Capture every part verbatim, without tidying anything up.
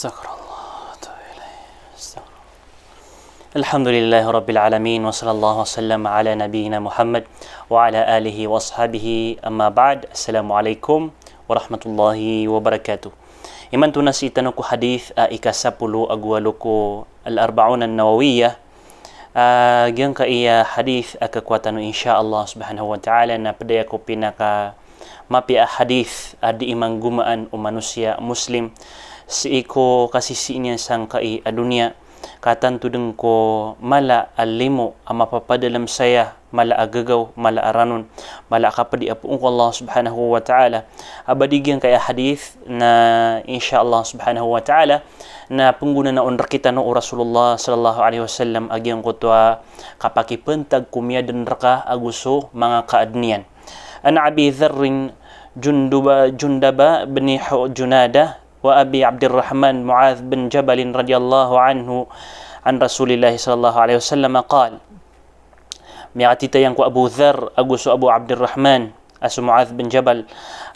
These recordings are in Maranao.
Astaghfirullah, atubu ilaih. Astaghfirullah. Alhamdulillahi Rabbil Alamin, wa sallallahu wa sallam ala nabiyyina Muhammad wa ala alihi wa ashabihi, amma ba'd. Assalamu alaikum warahmatullahi wabarakatuh. Imanto na sii tano ko hadith a ika sapolo ago walo ko Al-Arba'un An-Nawawiyyah. Ah, giyangkaiya hadith a kakowa tano, insha Allah subhanahu wa ta'ala, na pd aya ko pinakamapiya a hadith a dii manggomaan o manosiya Muslim sii ko kasisii niyan sangkai a doniya, ka tanto dn ko mala a limo a mapapadalm saya, mala a gagaw, mala a ranon, mala a kapdi a poon ko Allah subhanahu wa ta'ala. A ba di giyangkaiya hadith na, insha Allah subhanahu wa ta'ala, na pnggonanaon rktano o Rasulullah sallallahu alaihi wasallam a giyangkoto a kapakipantag ko miyadn rka ago so manga kaadn iyan. An Abi Dharrin Junduba, Jundaba bni Hu-, Junada wa Abi Abdirrahman Muadh bin Jabal radiyallahu anhu an Rasulillahi sallallahu alaihi wasallam qal. Miyakatitayan ko Abu Dharr ago so Abu Abdirrahman a so Muadh bin Jabal,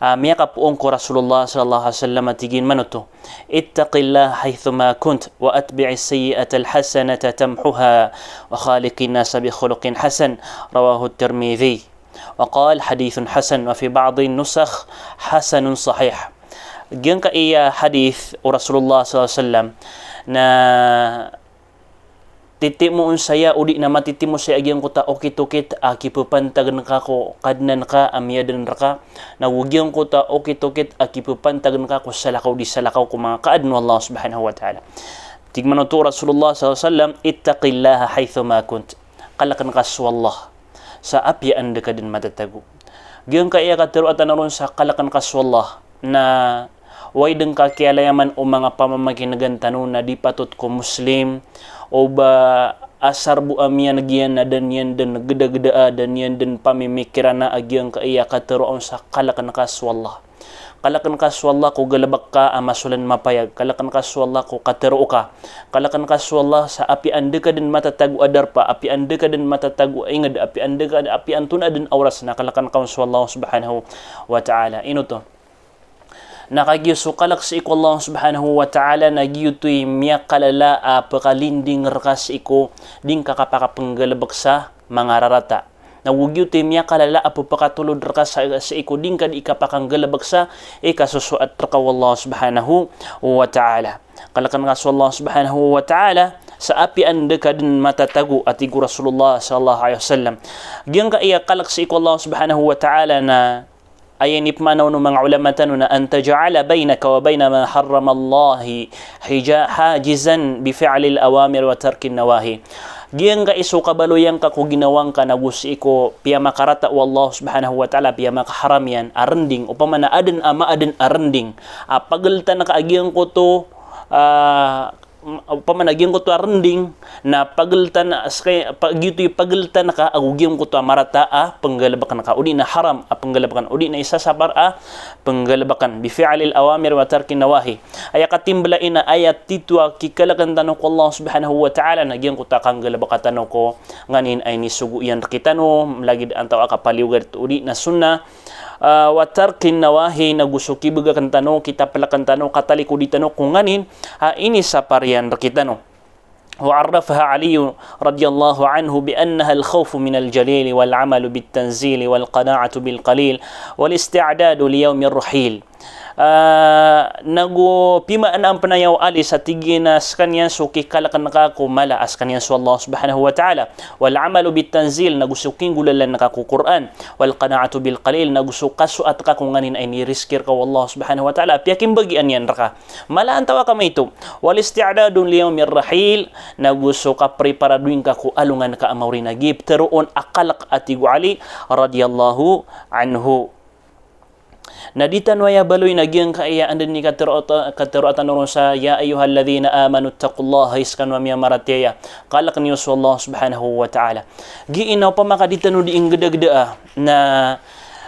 ah, miyakapoon ko Rasulullah sallallahu alaihi wasallam a tig iyan manoto: "Ittaqillaha haythuma kunt, wa atbi'is sayyi'atal hasanata tamhuha, wa khaliqin nasa bi khuluqin hasan." Rawahu Tirmidhi. Wa qala hadithun hasan, wa fi ba'din nusakh hasanun sahih. Giyangkaiya hadith o Rasulullah sallallahu alaihi wasallam na titimoon saya odi na matitimo saya a giyangkoto a okit-okit a kipapantagn ka ko Kadnan ka a miyadn rka, nago giyangkoto a okit-okit a kipapantagn ka ko salakaw di salakaw ko manga kaadn o Allah subhanahu wa ta'ala. Tig manoto o Rasulullah sallallahu alaihi wasallam, "Ittaqillaha haythuma kunt." Kalkn ka so Allah sa apiya anda ka dn matatago. Giyangkaiya katharo a tano ron sa kalkn ka so Allah na oway dn ka kiyalayaman o manga pamamakin'gan tano na di patot ko Muslim o ba asar bo a miyan'g iyan na da niyan dn gdagdaa, da niyan dn pamimikirana a giyangkaiya katharo on sa kalkn ka so Allah. Kalkn ka so Allah ko galbk ka a masolan mapayag. Kalkn ka so Allah ko katharo ka. Kalkn ka so Allah sa apiya anda ka dn matatago a darpa, apiya anda ka dn matatago a ingd, apiya anda ka, apiya antonaa dn a oras na kalkn ka on so Allah subhanahu wa ta'ala. Ino oto? Na kagiya so kalk sii ko Allah subhanahu wa ta'ala na giyoto i miyakalala a pkalinding rka sii ko di ngka kapakapnggalbk sa manga rarata. Nago giyoto i miyakalala a pphakatolod rka sa, sii ko di ngka di kapakanggalbk sa ikasosoat rka o Allah subhanahu wa ta'ala. Kalkn ka so Allah subhanahu wa ta'ala sa apiya anda ka dn matatago, a tig o Rasulullah sallallahu alaihi wasallam. Giyangkaiya kalk sii ko Allah subhanahu wa ta'ala na aya inipmaana on o manga ulama tano na an taj'ala baynaka wa bayna ma harramallahi hija-, hajizan bi fi'lil awamir wa tarkin nawahi. Giyangkai so kabaloy angka ko ginawa ngka nago sii ko piyamakarata o Allah subhanahu wa ta'ala, piyamakaharam iyan a rnding, opama na adn a maadn a rnding a pagltan ka a giyangkoto, ah, opama na giyangkoto a rnding na pagltan, ska-, pa-, giyoto i pagltan ka ago giyangkoto a marata a pnggalbkn ka, odi na haram a pnggalbkn, odi na isasapar a pnggalbkn, bi fi'lil awamir wa tarkin nawahi. Aya katimbla ina aya tito a kikalkn tano ko Allah subhanahu wa ta'ala na giyangkoto a kanggalbka tano ko nganin a inisogo iyan rktano, lagid antawaa ka paliogat odi na sunnah, ah, wa tarkin nawahi, nago so kibgakn tano, kitaplkn tano, katalikodi tano ko nganin a inisapar iyan rktano. Wa 'arrafaha Ali radiyallahu anhu bi annaha al-khawfu minal jalil wal 'amalu bit tanzil wal qana'atu bil qalil wal isti'dadu li yawmir rahil. Ah, nago pimaanaan pn aya o Ali sa tig iyan a skaniyan so kikalkn ka ko mala a skaniyan so Allah subhanahu wa ta'ala. Wal 'amalu bit tanzil, nago so kinggolalan ka ko Qur'an. Wal qana'atu bil qalil, nago so kasoat ka ko nganin a inirizki rka o Allah subhanahu wa ta'ala a piyakimbagian iyan rka. Mala antawaa ka maito. Wal isti'dadu li yawmir rahil, nago so kapreparadoing ka ko alongan ka a maori na giya ptharoon a kalk, a tig o Ali radiyallahu anhu. Na di tano aya baloy na giyangkaya anda ini katharo a ta-, katharo a tano ron sa, "Ya ayyuhalladhina amanu ittaqullaha," hay skano a miyamaratiyaya, kalk niyo so Allah subhanahu wa ta'ala. Giya ino, opama ka di tano di inggdagdaa, na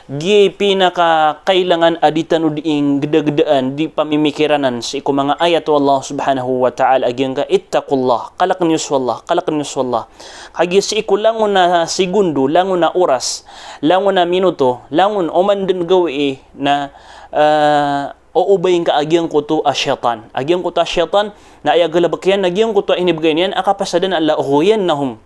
giya i pinakakailangan a di tano di inggdagdaan, di pamimikiranan sii ko manga ayat o Allah subhanahu wa ta'ala a giyangkai ittaqullah, kalk niyo so Allah, kalk niyo so Allah. Kagiya sii ko langon a segundo, langon a oras, langon a minuto, langon oman dn gawii na, ah, oobay ngka a giyangkoto a shaytan. A giyangkoto a shaytan, na aya galebek iyan, na giyangkoto a inibegay niyan a kapasadan a la ughwiyannahum.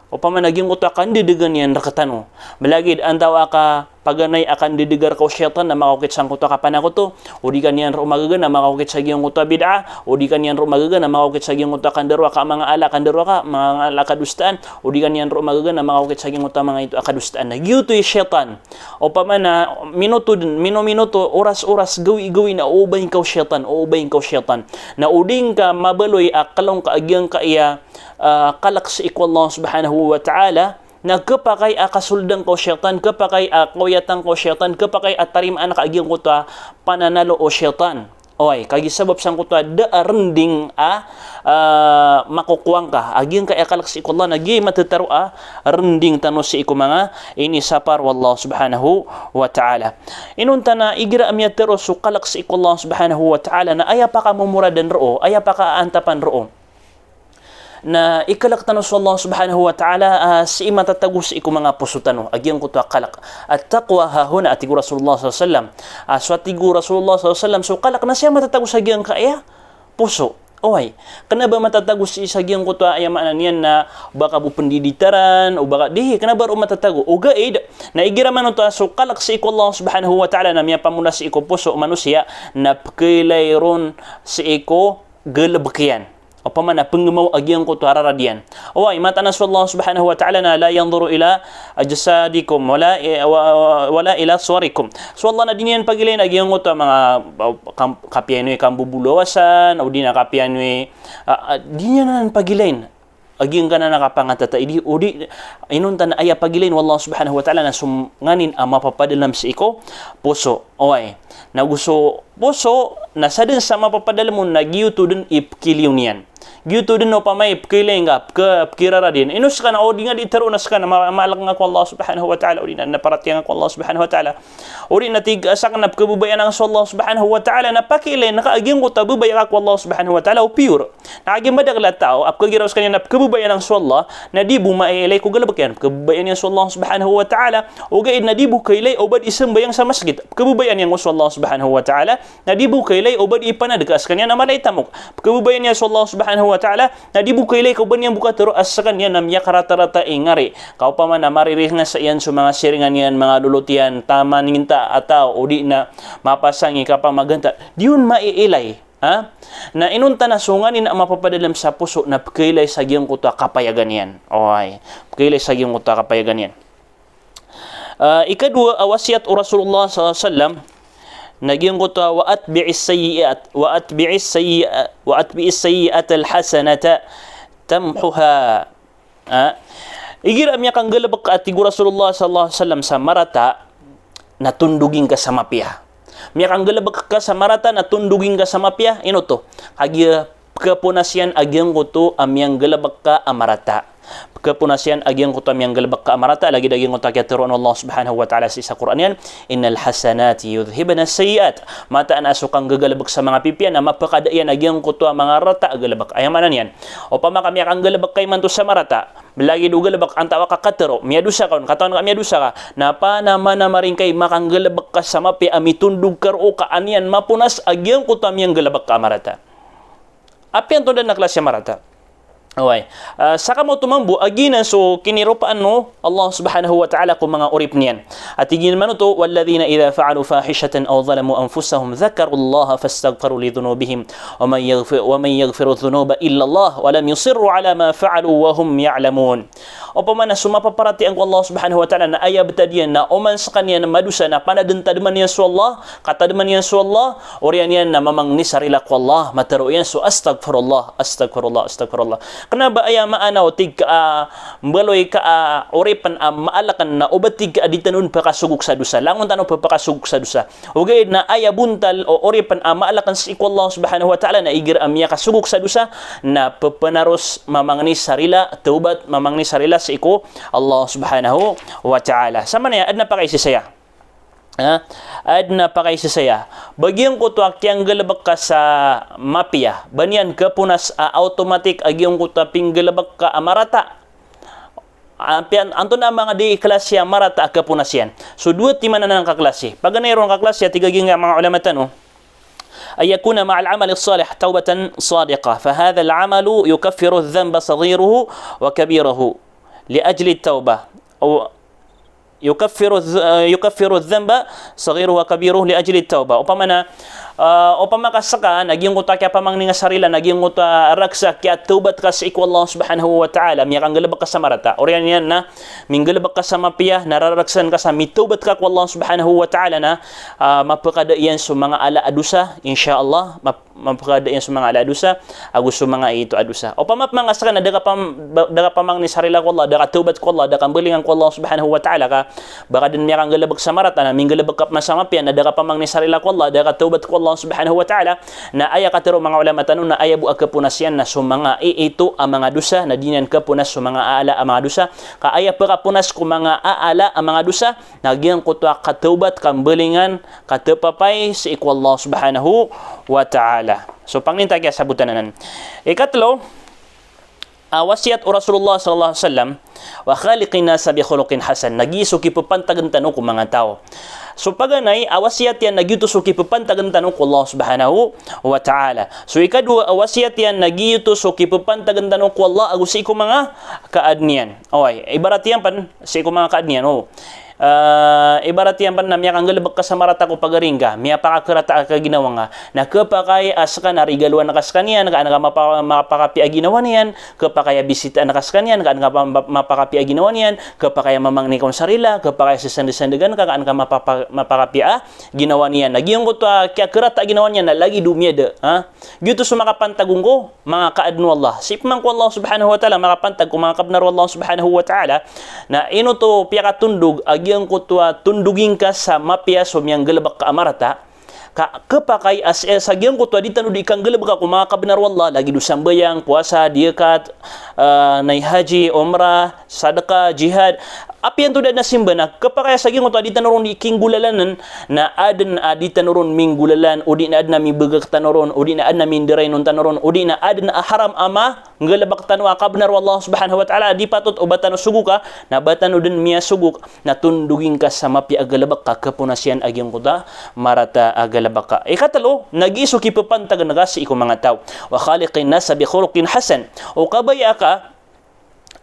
Opama na giyangkoto a kandedegan iyan rektano. Belagid antawaa ka paganay a kandedegar ka o shaytan na makaokit sangkoto a kapanakoto, o di ka niyan roo magaga na makaokit sa giyangkoto a bid'ah, o di ka niyan roo magaga na makaokit sa giyangkoto a kandaroa ka a manga ala, kandaroa ka, manga ala a kadosaan, o di ka niyan roo magaga na makaokit sa giyangkoto a manga ito a kadosaan. Na giyoto i shaytan. Opama na minuto den, mino-minuto, oras-oras, gawi-gawi na oobay ngka o shaytan, oobay ngka o shaytan. Na o di ngka mabaloy a kelong ka a giyangkaya, ah, kalek sii ko Allah Subhanahu wa Ta'ala, na kepakay a kasoldan ka o shaytan, kepakay a kaoyatan ka o shaytan, kepakay a tarimaan ka a giyangkoto a pananalo o shaytan. Oway, kagiya sabap sangkoto a da a rending a, ah, makokowa ngka a giyangkaya kalek sii ko Allah, na giya i matetaro a rending tano sii ko manga inisapar o Allah Subhanahu wa Ta'ala. Inonta na igira a miyatero so kalek sii ko Allah Subhanahu wa Ta'ala, na aya pakamomoradan roo, aya pakaantapan roo, na ikalek tano so Allah Subhanahu wa Ta'ala, ah, sii matatago sii ko manga poso tano a giyangkoto a kalek. At-taqwa hahuna, a tig o Rasulullah sallallahu alaihi wasallam. Ah, so a tig o Rasulullah sallallahu alaihi wasallam, so kalek na sii matatago sa giyangkaya poso. Oway, kena ba matatago sii sa giyangkoto a, aya maana niyan na ba ka bo pendiditaran, o ba ka, di, kena ba roo matatago. Ogaid na igira manoto a so kalek sii ko Allah Subhanahu wa Ta'ala na miyapamola sii ko poso o manosiya, na pekailay ron sii ko galebek iyan. Opama na pengemaw a giyangkoto a rarad iyan. Oway, mataan a so Allah Subhanahu wa Ta'ala na la yanzuru ila ajsadikum wala, wa, wa, wala ila suwarikum. So Allah na di niyan pagilayn a giyangkoto a manga, ah, kam-, kapiya niyo i kambobolawasan, o di na kapiya niyo i, ah, ah, di niyan anan pagilayn a giyangkanan a kapangatataidi, o di, inonta na aya pagilayn o Allah Subhanahu wa Ta'ala na so nganin a mapapadalem sii ko poso. Oway. Na go so poso, na saden sa mapapadalem on na giyoto den i pekiliyo niyan. Giyoto den opama i pekailay ngka, peke-, pekirarad iyan. Ino seka na o di nga di tero na seka na ma-, maalek nga ko Allah Subhanahu wa Ta'ala, o di na, na paratiyaya nga ko Allah Subhanahu wa Ta'ala. O di na tig a seka na pekebabayaan nga so Allah Subhanahu wa Ta'ala, na pakiilayn ka a giyangkoto a babaya ka ko Allah Subhanahu wa Ta'ala, o pure. Na kagiya madakel a taw a pekegiraw sekaniyan na pekebabayaan iyan so Allah, na di bo mailay ko galebek iyan. Pekebabayaan iyan so Allah Subhanahu wa Ta'ala, ogaid na di bo kailay o ba di sembayang sa masgit. Pekebabayaan iyan so Allah Subhanahu wa Ta'ala, na di bo kailay o ba di ipanadeka sekaniyan a mala i tamok. Pekebabayaan iyan so Allah Subhanahu wa Ta'ala, na di bo kailay ko ba niyan bo katero a sekaniyan a miyakaratarata i ngari. Ka opama na mariringas iyan so manga siringan iyan, manga lolot iyan, taman inta a taw, o di na mapasang i kapamaganta. Di on mailay. Ha? Na inonta na so nganin a mapapadalem sa poso na pekeilay sa giyangkoto a kapayagan iyan. Oway. Pekeilay sa giyangkoto a kapayagan iyan. Ah, ikadowa a wasiyat o Rasulullah sallallahu alaihi wasallam, na giyangkoto a wa atbi'is sayyi'at, wa atbi'is sayyi'a-, wa atbi'is sayyi'atal hasanata tamhuha. Ah, igira a miyakanggalebek a tig o Rasulullah sallallahu alaihi wasallam sa marata, na tondogin ka sa mapiya. Miyakanggalebek ka sa marata na tondogin ka sa mapiya, ino oto? Kagiya pekeponas iyan a giyangkoto a miyanggalebek ka a marata. Pekeponas iyan a giyangkoto a miyanggalebek ka a marata, lagid a giyangkoto a kiyateroon o Allah Subhanahu wa Ta'ala sii sa Qur'an iyan, "Innal hasanati yudhhibnas sayyi'at." Mataan a so kanggagalebek sa manga pipiya na mapekada iyan a giyangkoto a manga rata a galebek. Aya maana niyan, opama ka miyakanggalebek ka imanto sa marata, belagid o galebek antawaa ka katero, miyadosa ka on, katawan ka miyadosa ka, na panamanamar ingka i makanggalebek ka sa mapiya a mitondog ka roo ka an iyan maponas a giyangkoto a miyanggalebek ka a marata. Apiya antonaa den a klasi a marata. Oway. Ah, saka mo oto mambo a giyanan so kiniropaan o Allah Subhanahu wa Ta'ala ko manga oripen iyan. A tig iyan manoto, "Walladhina idha fa'alu fahishatan aw zalamu anfusahum dhakarullaha fastaghfaru lidhunubihim wa man yaghfi-, wa man yaghfiru dhunuba illallah wa lam yusirru ala ma fa'alu wa hum ya'lamun." Opama na so mapaparatiyaya ko Allah Subhanahu wa Ta'ala na aya betad iyan na oman sekaniyan madosa na panadentademan iyan so Allah, katademan iyan so Allah, oriyan iyan na mamangni sa rila ko Allah, matero iyan so astaghfirullah, astaghfirullah, astaghfirullah. Kena ba aya maana o tig ka a, ah, mbaloy ka a, ah, oripen a maaleken na o ba tig ka a di tano on pakasogok sa dosa. Langon tano pepakasogok sa dosa. Ogaid na aya bontal o oripen a maaleken sii ko Allah Subhanahu wa Ta'ala na igira a miyakasogok sa dosa, na pepenaros mamangni sa rila, tawbat, mamangni sa rila sii ko Allah Subhanahu wa Ta'ala. Samanaya, aden a pakaisisaya. Ha? Aden a pakaisisaya. Ba giyangkoto a kiyanggalebek ka sa mapiya, ba niyan kaponas a automatic a giyangkoto a pinggalebek ka a marata. Apiya antonaa manga di klasi a marata a kaponas iyan. So dowa timan anan a kaklasi. Paganay ron a kaklasi a tig a giyangkai a manga ulama tano. أن يكون مع العمل الصالح توبة صادقة، فهذا العمل يكفر الذنب صغيره وكبيره لأجل التوبة. أو يكفر الذ-، يكفر الذنب صغيره وكبيره لأجل التوبة. Opama na, ah, opama ka ska na giyangkoto a kiyapamangni nga sa rila, na giyangkoto a raksa, kiyatawbat ka sii ko Allah Subhanahu wa Ta'ala, miyakanggalbk ka sa marata. Oriyan iyan na minggalbk ka sa mapiya, na raraksaan ka sa mitawbat ka ko Allah Subhanahu wa Ta'ala na, ah, mapakada iyan so manga ala a dosa, insha Allah, map-, mapakada iyan so manga ala a dosa, ago so manga ito a dosa. Opama pman ka ska na da ka pam-, ba-, da ka pamangni sa rila ko Allah, da ka tawbat ko Allah, da ka mbalingan ko Allah Subhanahu wa Ta'ala ka, ba ka dn miyakanggalbk sa marata, na minggalbk ka pman sa mapiya, na da ka pamangni sa rila ko Allah, da ka tawbat ko Allah Subhanahu wa Ta'ala, na aya katharo o manga ulama tano na aya bo a kaponas iyan na so manga i-, ito a manga dosa, na di niyan kaponas so manga aala a manga dosa, ka aya pkaponas ko manga aala a manga dosa, na giyangkoto a katawbat, kambalingan, katapapay sii ko Allah Subhanahu wa Ta'ala. So, pangnin ta kiyasabotan anan. Ikatlo, a wasiyat o Rasulullah sallallahu alaihi wasallam, "Wa khaliqin nasa bi khuluqin hasan." Na giya so kipapantagn tano ko manga taw. So paganay a wasiyat iyan na giyoto so kipapantagn tano ko Allah Subhanahu wa Ta'ala. So ikadowa a wasiyat iyan na giyoto so kipapantagn tano ko Allah ago sii ko manga kaadn iyan. Oway, ibarat iyan pn sii ko manga kaadn iyan, o. Ah, ibarat iyan pn na miyakanggalbk ka sa marata ko pagari ngka, miyapakakarata ka a ginawa ngka. Na khapakay a ska na rigaloan ka skaniyan, ka an ka mapa-, mapakapiya a ginawa niyan, khapakay a bisitaan ka skaniyan, ka an ka pa-, mapakapiya a ginawa niyan, khapakay a mamangni ka on sa rila, khapakay a sasandsandagan ka, ka an ka mapapa-, mapakapiya a ginawa niyan. Na giyangkoto a kiyakarata a ginawa niyan na lagid o miyada, ha? Giyoto so makapantag on ko manga kaadn o Allah. Sii pman ko Allah Subhanahu wa Ta'ala makapantag ko manga kabnar o Allah Subhanahu wa Ta'ala. Na ino oto piyakatondog a giyangkoto a tondogin ka sa mapiya so miyanggalbk ka a marata. Ka, khapakay a s-, eh, sa giyangkoto a di tano di kanggalbka ko manga kabnar o Allah, lagid o sambayang, powasa, diyakat, ah, nay haji, umrah, sadaka, jihad. Apiya anto da dn a simba na khapakay a sa giyangkoto a di tano ron di kinggolalann, na adn a di tano ron minggolalan, odi na adn a mibagak tano ron, odi na adn a mindarayn on tano ron, odi na adn a haram a manggalbk tano a kabnar o Allah Subhanahu wa Ta'ala, a di patot o ba tano sogoka, na ba tano dn miyasogok, na tondogin ka sa mapiya a galbk ka, kaponas iyan a giyangkoto a marata a galbk ka. Ikatlo, na giya so kipapantagn ka sii ko manga taw. "Wa khaliqin nasa bi khuluqin hasan." O kabaya ka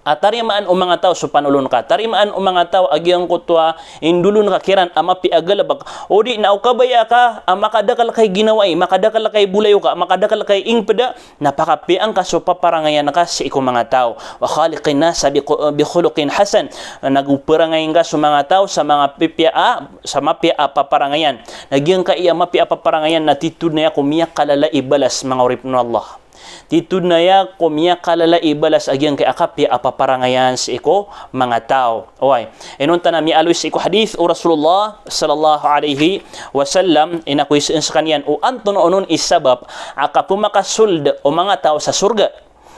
a tarimaan o manga taw so panolon ka. Tarimaan o manga taw a giyangkoto a indolon ka kiran a mapiya a galbk. Odi na o kabaya ka a makadakl ka i ginawai, makadakl ka i bolayoka, makadakl ka i ingpda, na pakapiyaan ka so paparangayan ka sii ko manga taw. "Wa khaliqin nasa bi khu-, bi khuluqin hasan." Na go parangayan ka so manga taw sa manga pipiya a, sa mapiya a paparangayan. Na giyangkai a mapiya a paparangayan na titho dn aya ko miyakalala i balas, manga oripn o Allah. Titho dn aya ko miyakalala i balas a giyangkai a kapiya a paparangayan sii ko manga taw. Oway. Inonta na miyaaloy sii ko hadith o Rasulullah sallallahu alaihi wasallam, inakoy skaniyan o antonaa onon i sabap a kapmakasold o manga taw sa sorga.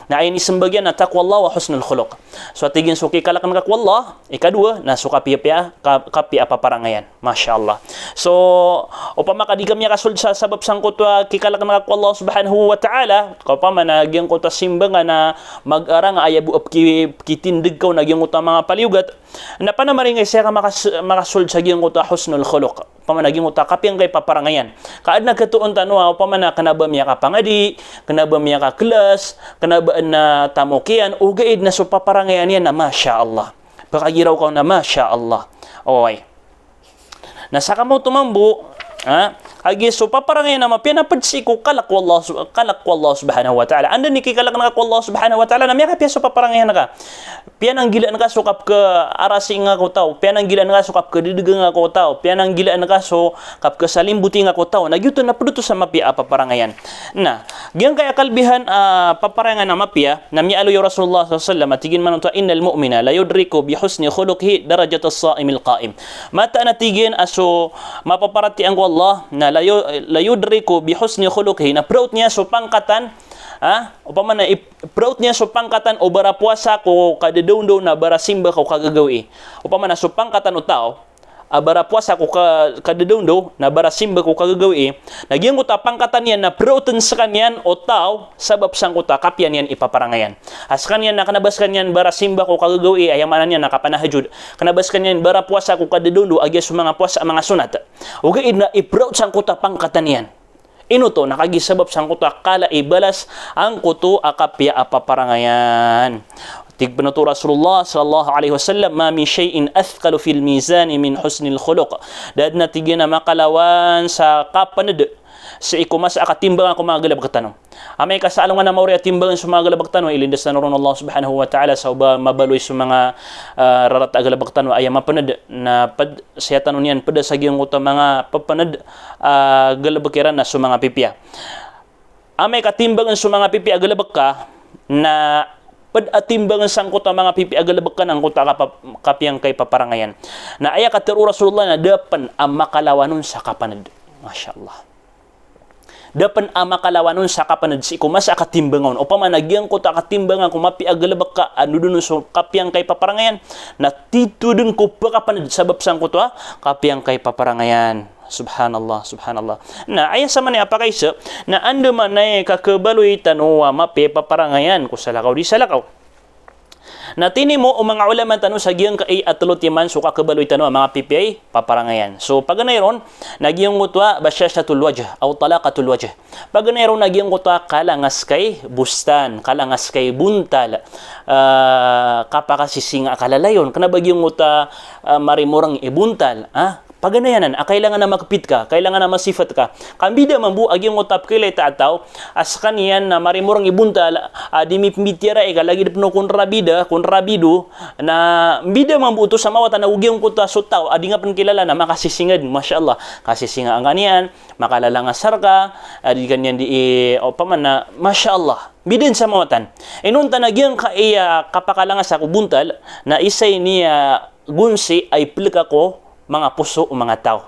Na aya inismbag iyan na taqwallah wa husnul khuluq. So a tig iyan so kikalkn ka ko Allah, ikadowa na so kapiyapiya, ka-, kapiya a paparangayan. Masha Allah. So, opama ka di ka miyakasold sa sabap sangkoto a kikalkn ka ko Allah Subhanahu wa Ta'ala, ka opama na giyangkoto a simba nga na mag-arang aya bo a pki-, pkitindg ka on a giyangkoto a manga paliyogat, na panamaringay saya ka makas-, makasold sa giyangkoto a husnul khuluq. Opama na giyangkoto a kapiya angkai paparangayan. Ka adn a katoon tano a, opama na kna ba miyakapangadi, kna ba miyakaklas, kna ba adn a tamok iyan, ogaid na so paparangayan iyan na masha Allah. Pakagiraw ka on na masha Allah. Oway. Na sakamaoto mambo, ha? Kagiya so paparangayan a mapiya na pd sii ko kalk o Allah sub-, kalk o Allah Subhanahu wa Ta'ala. Anda i kikalkn ka ko Allah Subhanahu wa Ta'ala na miyakapiya so paparangayan ka. Piyananggilaan ka so kapkhaarasi nga ko taw, piyananggilaan ka so kapkhadadg nga ko taw, piyananggilaan ka so kapkhasalimboti nga ko taw. Na giyoto na pd oto sa mapiya a paparangayan. Na giyangkai a kalbihan a paparangayan a mapiya, na miyaaloy o Rasulullah sallallahu alaihi wasallam a tig iyan man oto a, "Innal mu'mina la yudriku bi husni khuluqihi darajatas sa'imil qa'im." Mataan a tig iyan a so mapaparatiyaya ko Allah na la yu-, la yudriku bi husni khuluqihi, na praot niyan so pangkatan, ha? Opama na i-, praot niyan so pangkatan o barapowasa ko kadadawndaw na barasimba ko kagagawii. Opama na so pangkatan o taw a barapowasa ko ka-, kadadawndaw na barasimba ko kagagawii, na giyangkoto a pangkatan iyan na praotn skaniyan o taw sabap sangkoto a kapiya niyan i paparangayan. A skaniyan na kna ba skaniyan barasimba ko kagagawii, aya maana niyan na kapanahajud. Kna ba skaniyan barapowasa ko kadadawndaw a giya so manga powasa a manga sonat. Ogaid na ipraot sangkoto a pangkatan iyan. Ino oto? Na kagiya sabap sangkoto a kala i balas angkoto a kapiya a paparangayan. Tig pn oto o Rasulullah sallallahu alaihi wasallam, "Ma min shay'in athqalu fil mizani min husnil khuluq." Da dn a tig iyan a makalawan sa kapnd sii ko masa a katimbangan ko manga galbk tano. Amay ka sa alongan a maori a timbangn so manga galbk tano, ilindas tano ron o Allah subhanahu wa ta'ala sa o ba mabaloy so manga, ah, rarata a galbk tano a aya mapnd na pd, sii tano niyan pd sa giyangkoto a manga ppnd a galbk iran na so manga pipiya. Amay ka timbangn so manga pipiya a galbk ka, na pd a timbangn sangkoto a manga pipiya a galbk ka na angkoto a kapa-, kapiya ngka i paparangayan. Na aya katharo o Rasulullah na da pn a makalawan on sa kapnd. Masha Allah. Da pn a makalawan on sa kapnd sii ko masa a katimbanga on. Opama na giyangkoto a katimbanga ko mapiya a galbk ka a ndodon on so kapiya ngka i paparangayan, na tito dn ko pkapnd sabap sangkoto a kapiya ngka i paparangayan. Subhanallah, subhanallah. Na aya samanaya a pakaisa, na andamanaya i kakhabaloy tano a mapiya i paparangayan ko salakaw di salakaw. Na tinimo o manga ulama tano sa giyangkai a tlo timan so kakhabaloy tano a manga pipiya i paparangayan. So paganay ron na giyangkoto a bashashatul wajh aw talaqatul wajh. Paganay ron na giyangkoto a kalangas kai bostan, kalangas kai bontal, ah, kapakasisinga a kalalayon. Kna ba giyangkoto a, ah, marimoreng i bontal, ah? Paganay anan a kailangan a makpit ka, kailangan a masifat ka. Ka mbida mambo a giyangkoto a pkhailay ta a taw a skaniyan na marimoreng i bontal a di mipmbitiyarai ka lagid pn o kontrabida, kontrabido, na mbida mambo oto sa mawatan a o giyangkoto a so taw a di nga pn kilala na makasisinga dn, masha Allah. Kasisinga angka niyan, makalalangas rka, a di ka niyan di, opama na, masha Allah. Mbida dn sa mawatan. Inonta na giyangkai a kapakalangas ko bontal na isa ini a gonsi a iplka ko manga poso o manga taw.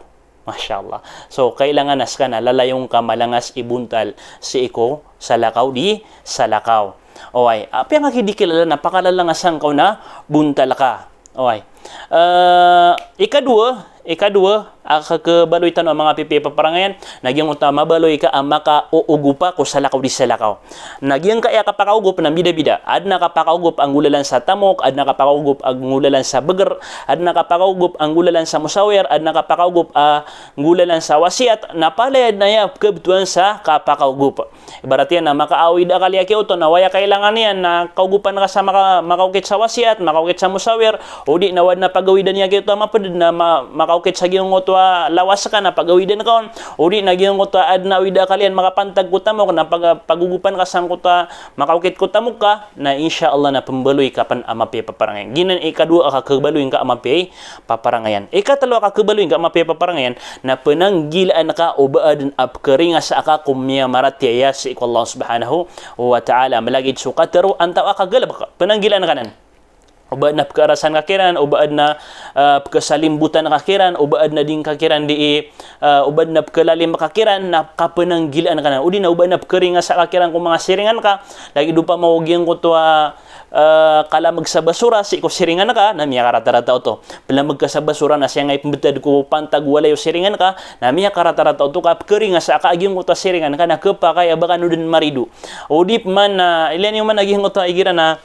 Masha Allah. So, kailangan a ska na lalayon ka malangas i bontal sii ko salakaw di salakaw. Oway, apiya ngka ki di kilala na pakalalangasan ka on a bontal ka. Oway. Eh, ikadowa, ikadowa a kakhabaloy tano a manga pipiya i paparangayan, na giyangkoto a mabaloy ka a makaogopa ko salakaw di salakaw. Na giyangkai a kapakaogop na mbida-bida. Adn a kapakaogop a nggolalan sa tamok, adn a kapakaogop a nggolalan sa bgr, adn a kapakaogop a nggolalan sa mosawir, adn a kapakaogop a nggolalan sa wasiyat, na palaya dn aya pkhabtowan sa kapakaogop. Ibarat iyan na makaawid akal iyan giyoto na aya kailangan iyan na kaogopan ka sa maka-, makaokit sa wasiyat, makaokit sa mosawir, odi na o adn a pagawidan iyan giyoto a mapd na ma-, makaokit sa giyangkoto a lawas ka na pagawidan ka on, odi na giyangkoto a adn a awid akal iyan makapantag ko tamok na pag-, pagogopan ka sangkoto a makaokit ko tamok ka, na insha Allah na pmbaloy ka pn a mapiya i paparangayan. Giyanan i ikadowa a kakhabaloy ngka a mapiya i paparangayan. Ikatlo a kakhabaloy ngka a mapiya i paparangayan, na pnanggilaan ka o ba adn a pkharingasa ka ko miyamaratiyaya sii ko Allah subhanahu wa ta'ala. Malagid so katharo antawaa ka galbk, pnanggilaan ka nan. O ba adn a pkhaarasan ka kiran, o ba adn a, ah, pkhasalimbotan ka kiran, o ba adn a di ngka kiran di, ah, o ba adn a pkhalalim ka kiran, na kapnanggilaan ka nan. Odi na o ba adn a pkharingasa ka kiran ko manga siringan ka, lagid opama o giyangkoto a, eh, kalamg sa basura sii ko siringan ka, na miyakaratarata oto. Plamg ka sa basura na siyangkai pmbtad ko pantag walay o siringan ka, na miyakaratarata oto ka pkharingasa ka a giyangkoto a siringan ka na khapakay a ba kano dn marido. Odi pman na, ilaya niyo man a giyangkoto a igira na,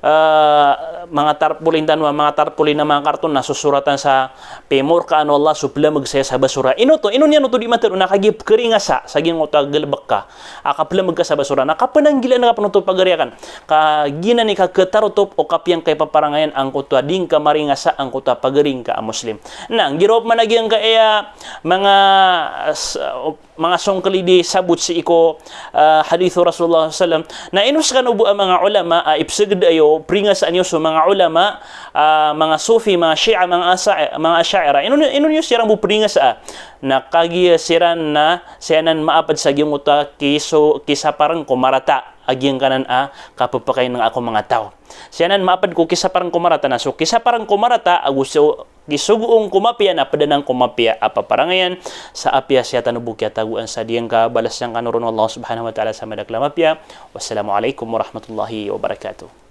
eh, manga tarpaulin tano a, manga tarpaulin a manga karton na sosoratan sa pimorkaan o Allah so plamg saya sa basura. Ino oto, ino niyan oto di matharo na kagiya pkharingasa sa giyangkoto a galbk ka a kaplamg ka sa basura, na kapnanggilaan ka pn oto pagari akn. Ka giyanan i kakhatarotop o kapiya ngka i paparangayan angkoto a di ngka maringasa angkoto a pagari ngka a Muslim. Na nggiraw pman a giyangkai a manga, s-, manga songkli di sabot sii ko, ah, hadith o Rasulullah sallallahu alaihi wasallam. Na ino skano bo a manga ulama a ipsagd ayo, pringasaan iyo so manga ulama, ah, manga Sufi, manga Shia, manga Asha-, manga Asha'ira. Ino, ino niyo siran bo pringasaa? Na kagiya siran na, siyanan maapd sa giyangkoto a kiso-, kisaparng ko marata a giyangkanan a kapphakainga ko manga taw. Siyanan maapd ko kisaparng ko marata na so kisaparng ko marata ago so kisogoon ko mapiya na pd anan ko mapiya a paparangayan. Sa apiya siya tano bo kiyatagoan sa diyangka, balas sangkano ron o Allah subhanahu wa ta'ala sa madakl a mapiya. Wassalamu alaikum warahmatullahi wabarakatuh.